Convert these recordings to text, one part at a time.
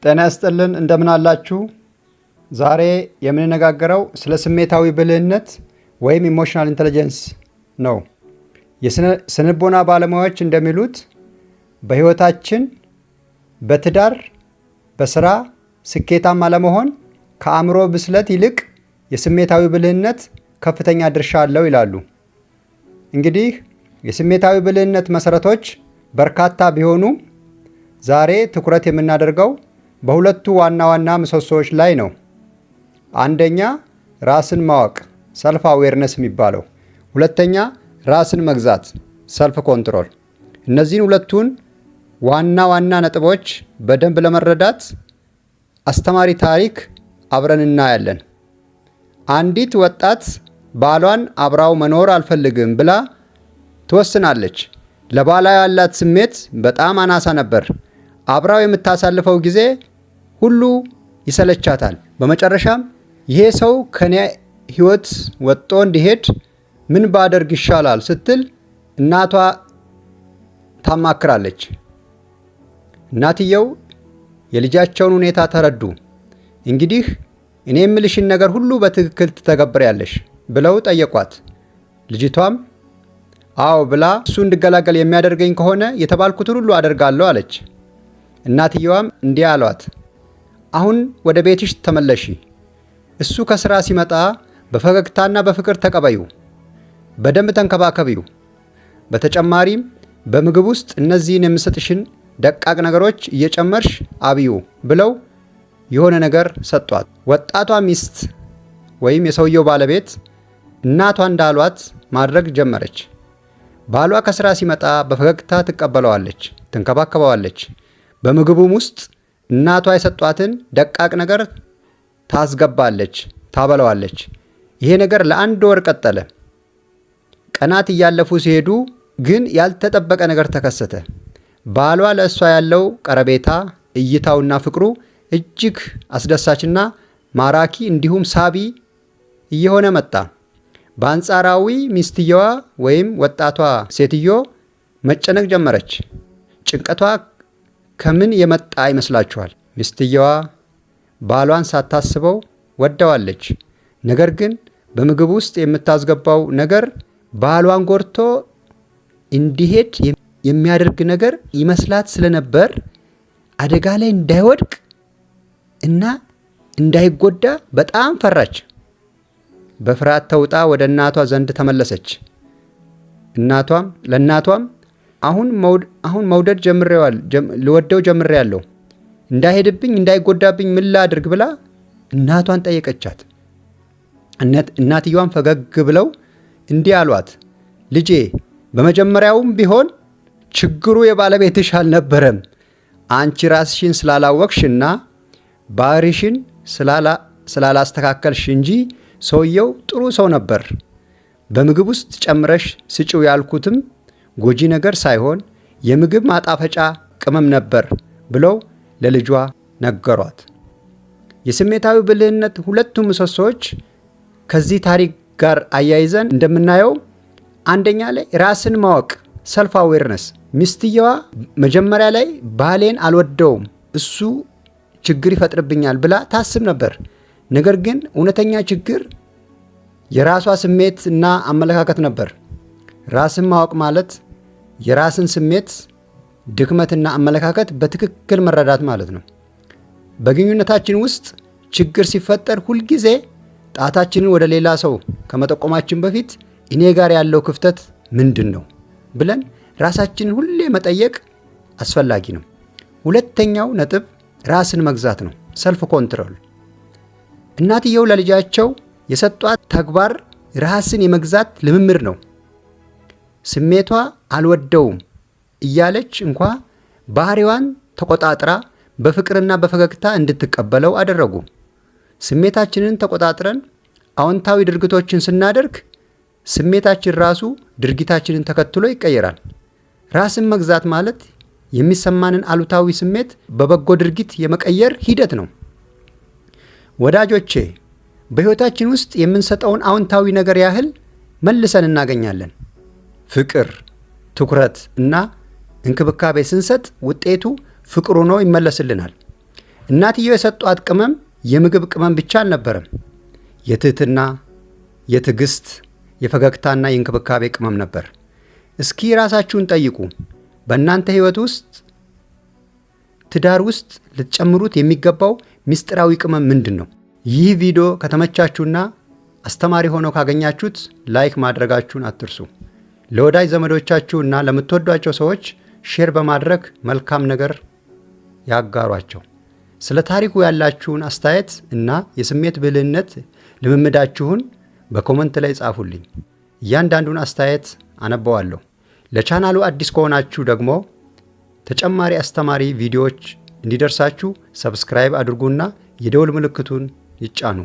ጤና ይስጥልን፣ እንደምን አላችሁ? ዛሬ የምንነጋገረው ስለ ስሜታዊ ብልህነት ወይም emotional intelligence ነው። የስነልቦና ባለሙያዎች እንደሚሉት በሕይወታችን በትዳር፣ በስራ ስኬታማ ለመሆን ከአእምሮ ብስለት ይልቅ የስሜታዊ ብልህነት ከፍተኛ ድርሻ አለው ይላሉ። እንግዲህ የስሜታዊ ብልህነት መሰረቶች በርካታ ቢሆኑም ዛሬ ትኩረት የምናደርገው በሁለቱ ዋና ዋና ምሰሶዎች ላይ ነው። አንደኛ ራስን ማወቅ self awareness የሚባለው፣ ሁለተኛ ራስን መግዛት self control። እነዚህን ሁለቱን ዋና ዋና ነጥቦች በደንብ ለመረዳት አስተማሪ ታሪክ አብረን እናያለን። አንዲት ወጣት ባሏን አብራው መኖር አልፈልግም ብላ ትወስናለች። ለባሏ ያላት ስሜት በጣም አናሳ ነበር። አብራው የምታሳልፈው ጊዜ ሁሉ ይሰለቻታል። በመጨረሻም ይሄ ሰው ከኔ ሕይወት ወጥቶ እንዲሄድ ምን ባደርግ ይሻላል ስትል እናቷ ታማክራለች። እናትየው የልጃቸውን ሁኔታ ተረዱ። እንግዲህ እኔ የምልሽን ነገር ሁሉ በትክክል ትተገብሪያለሽ ብለው ጠየቋት። ልጅቷም አዎ ብላ እሱ እንድገላገል የሚያደርገኝ ከሆነ የተባልኩትን ሁሉ አደርጋለሁ አለች። እናትየዋም እንዲህ አሏት፣ አሁን ወደ ቤትሽ ተመለሺ። እሱ ከስራ ሲመጣ በፈገግታና በፍቅር ተቀበዩ፣ በደንብ ተንከባከቢው። በተጨማሪም በምግብ ውስጥ እነዚህን የምሰጥሽን ደቃቅ ነገሮች እየጨመርሽ አብዩ ብለው የሆነ ነገር ሰጧት። ወጣቷ ሚስት ወይም የሰውየው ባለቤት እናቷ እንዳሏት ማድረግ ጀመረች። ባሏ ከስራ ሲመጣ በፈገግታ ትቀበለዋለች፣ ትንከባከበዋለች። በምግቡም ውስጥ እናቷ የሰጧትን ደቃቅ ነገር ታስገባለች፣ ታበለዋለች። ይሄ ነገር ለአንድ ወር ቀጠለ። ቀናት እያለፉ ሲሄዱ ግን ያልተጠበቀ ነገር ተከሰተ። ባሏ ለእሷ ያለው ቀረቤታ፣ እይታውና ፍቅሩ እጅግ አስደሳችና ማራኪ እንዲሁም ሳቢ እየሆነ መጣ። በአንጻራዊ ሚስትየዋ ወይም ወጣቷ ሴትዮ መጨነቅ ጀመረች። ጭንቀቷ ከምን የመጣ ይመስላችኋል? ሚስትየዋ ባሏን ሳታስበው ወደዋለች። ነገር ግን በምግብ ውስጥ የምታስገባው ነገር ባሏን ጎድቶ እንዲሄድ የሚያደርግ ነገር ይመስላት ስለነበር አደጋ ላይ እንዳይወድቅ እና እንዳይጎዳ በጣም ፈራች። በፍርሃት ተውጣ ወደ እናቷ ዘንድ ተመለሰች። እናቷም ለእናቷም አሁን መውደድ ጀምሬዋል ልወደው ጀምሬያለሁ፣ እንዳይሄድብኝ እንዳይጎዳብኝ ምን ላድርግ ብላ እናቷን ጠየቀቻት። እናትየዋም ፈገግ ብለው እንዲህ አሏት፣ ልጄ በመጀመሪያውም ቢሆን ችግሩ የባለቤትሽ አልነበረም። አንቺ ራስሽን ስላላወቅሽና ባህሪሽን ስላላስተካከልሽ እንጂ ሰውየው ጥሩ ሰው ነበር። በምግብ ውስጥ ጨምረሽ ስጪው ያልኩትም ጎጂ ነገር ሳይሆን የምግብ ማጣፈጫ ቅመም ነበር ብለው ለልጇ ነገሯት። የስሜታዊ ብልህነት ሁለቱ ምሰሶዎች ከዚህ ታሪክ ጋር አያይዘን እንደምናየው አንደኛ ላይ ራስን ማወቅ self awareness። ሚስትየዋ መጀመሪያ ላይ ባሌን አልወደውም እሱ ችግር ይፈጥርብኛል ብላ ታስብ ነበር። ነገር ግን እውነተኛ ችግር የራሷ ስሜት እና አመለካከት ነበር። ራስን ማወቅ ማለት የራስን ስሜት ድክመትና አመለካከት በትክክል መረዳት ማለት ነው። በግንኙነታችን ውስጥ ችግር ሲፈጠር ሁልጊዜ ጣታችንን ወደ ሌላ ሰው ከመጠቆማችን በፊት እኔ ጋር ያለው ክፍተት ምንድን ነው ብለን ራሳችንን ሁሌ መጠየቅ አስፈላጊ ነው። ሁለተኛው ነጥብ ራስን መግዛት ነው፣ self control። እናትየው ለልጃቸው የሰጧት ተግባር ራስን የመግዛት ልምምድ ነው። ስሜቷ አልወደውም እያለች እንኳ ባህሪዋን ተቆጣጥራ በፍቅርና በፈገግታ እንድትቀበለው አደረጉ። ስሜታችንን ተቆጣጥረን አዎንታዊ ድርጊቶችን ስናደርግ ስሜታችን ራሱ ድርጊታችንን ተከትሎ ይቀየራል። ራስን መግዛት ማለት የሚሰማንን አሉታዊ ስሜት በበጎ ድርጊት የመቀየር ሂደት ነው። ወዳጆቼ፣ በሕይወታችን ውስጥ የምንሰጠውን አዎንታዊ ነገር ያህል መልሰን እናገኛለን። ፍቅር፣ ትኩረት እና እንክብካቤ ስንሰጥ ውጤቱ ፍቅር ሆኖ ይመለስልናል። እናትየው የሰጧት ቅመም የምግብ ቅመም ብቻ አልነበረም። የትህትና፣ የትዕግስት፣ የፈገግታና የእንክብካቤ ቅመም ነበር። እስኪ ራሳችሁን ጠይቁ። በእናንተ ሕይወት ውስጥ፣ ትዳር ውስጥ ልትጨምሩት የሚገባው ምስጢራዊ ቅመም ምንድን ነው? ይህ ቪዲዮ ከተመቻችሁና አስተማሪ ሆኖ ካገኛችሁት like ማድረጋችሁን አትርሱ። ለወዳጅ ዘመዶቻችሁ እና ለምትወዷቸው ሰዎች share በማድረግ መልካም ነገር ያጋሯቸው። ስለ ታሪኩ ያላችሁን አስተያየት እና የስሜት ብልህነት ልምምዳችሁን በ comment ላይ ጻፉልኝ። እያንዳንዱን አስተያየት አነበዋለሁ። ለቻናሉ አዲስ ከሆናችሁ ደግሞ ተጨማሪ አስተማሪ ቪዲዮዎች እንዲደርሳችሁ subscribe አድርጉና የደወል ምልክቱን ይጫኑ።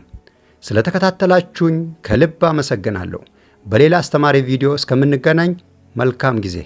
ስለተከታተላችሁኝ ከልብ አመሰግናለሁ። በሌላ አስተማሪ ቪዲዮ እስከምንገናኝ መልካም ጊዜ።